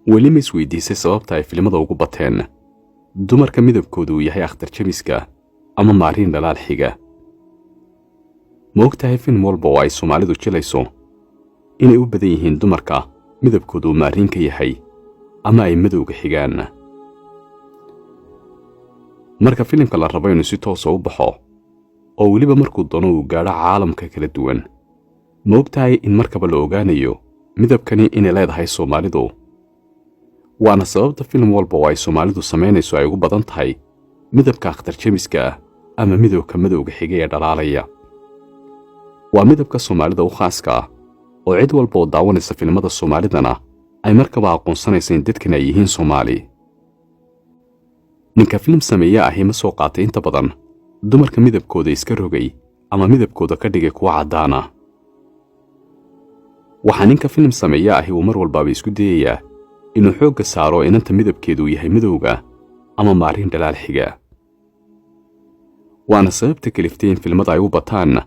Weli ma isweydiisay sababta ay filimada ugu bateen dumarka midabkoodu uu yahay akhtar jemiska ama maariin dhalaal xiga? Ma og tahay film walba oo ay Soomaalidu jilayso inay u badan yihiin dumarka midabkoodu uu maariin ka yahay ama ay madowga xigaan? Marka filimka la rabo inuu si toosa u baxo, oo weliba markuu doono uu gaadho caalamka kala duwan, ma og tahay in markaba la ogaanayo midabkani inay leedahay Soomaalidu? Waana sababta filim walba oo ay Soomaalidu samaynayso ay ugu badan tahay midabka akhtar jemiska ah ama midowka madowga xiga ee dhalaalaya. Waa midabka Soomaalida u khaaska ah, oo cid walba oo daawanaysa filimada Soomaalidana ay markaba aqoonsanaysa in dadkan ay yihiin Soomaali. Ninka filim sameeye ahi ma soo qaatay inta badan dumarka midabkooda iska rogay ama midabkooda ka dhigay kuwa caddaana. Waxaa ninka filim sameeye ahi uu mar walbaaba isku dayayaa inuu xoogga saaro inanta midabkeedu yahay madowga ama maariin dhalaal xiga. Waana sababta keliftay in filimada ay u bataan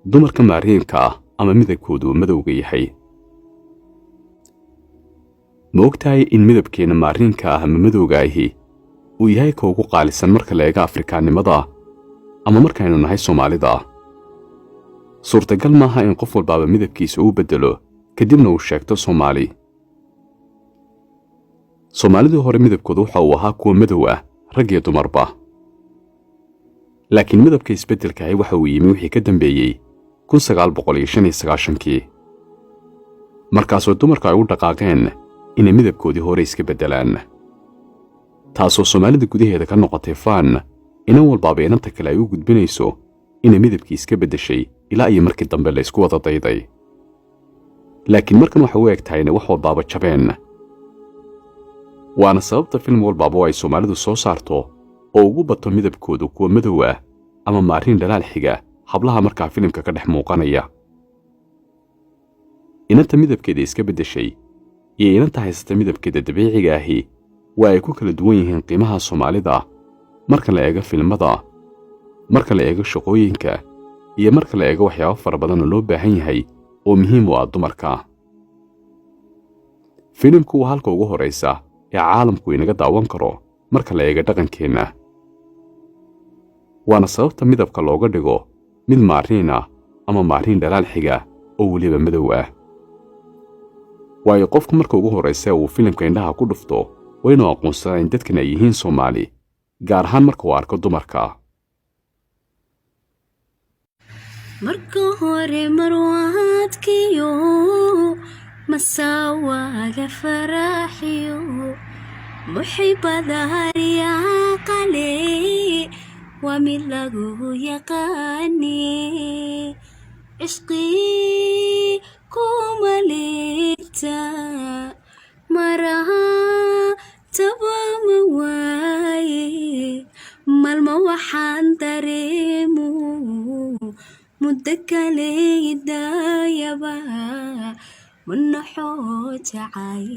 dumarka maariinka ah ama midabkoodu madowga yahay. Ma og tahay in midabkeenna maariinka ah ama madowga ahi uu yahay ka ugu qaalisan marka la eego Afrikaannimada ama markaynu nahay Soomaalida? Suurtagal maaha in qof walbaaba midabkiisa uu beddelo, kadibna uu sheegto Soomaali. Soomaalidii hore midabkoodu waxa uu ahaa kuwa madow ah, rag iyo dumarba, laakiin midabka isbeddelkaahi waxa uu yimi wixii ka dambeeyey 1995-kii, markaasoo dumarku ay u dhaqaaqeen inay midabkoodii hore iska beddelaan, taasoo Soomaalida gudaheeda ka noqotay faan inan walbaaba inanta kale ay u gudbinayso inay midabkii iska beddeshay, ilaa iyo markii dambe la isku wada dayday. Laakiin markan waxay u eg tahay inay wax walbaaba jabeen. Waana sababta film walbaaba oo ay Soomaalidu soo saarto oo ugu bato midabkoodu kuwa madow ah ama maariin dhalaal xiga hablaha markaa filimka ka dhex muuqanaya. Inanta midabkeeda iska beddeshay iyo inanta haysata midabkeeda dabiiciga ahi waa ay ku kala duwan yihiin qiimaha Soomaalida marka la eego filimada, marka la eego shaqooyinka iyo marka la eego waxyaabo fara badan oo loo baahan yahay oo muhiim u ah dumarka. Filimku waa halka ugu horraysa ee caalamku inaga daawan karo marka la eego dhaqankeenna. Waana sababta midabka looga dhigo mid maariin ah ama maariin dhalaal xiga oo weliba madow ah, waayo qofku marka ugu horraysa uu filimka indhaha ku dhufto waa inuu aqoonsadaa in dadkan ay yihiin Soomaali, gaar ahaan marka uu arko dumarka. Marka hore marwaadkiyo masaawaga faraaxiyo muxibada haryaaqale waa mid lagu yaqaane cishqi kumaleegta maraha tabama waaye maalmo waxaan dareemo muddo kale idayaba manaxo jacay.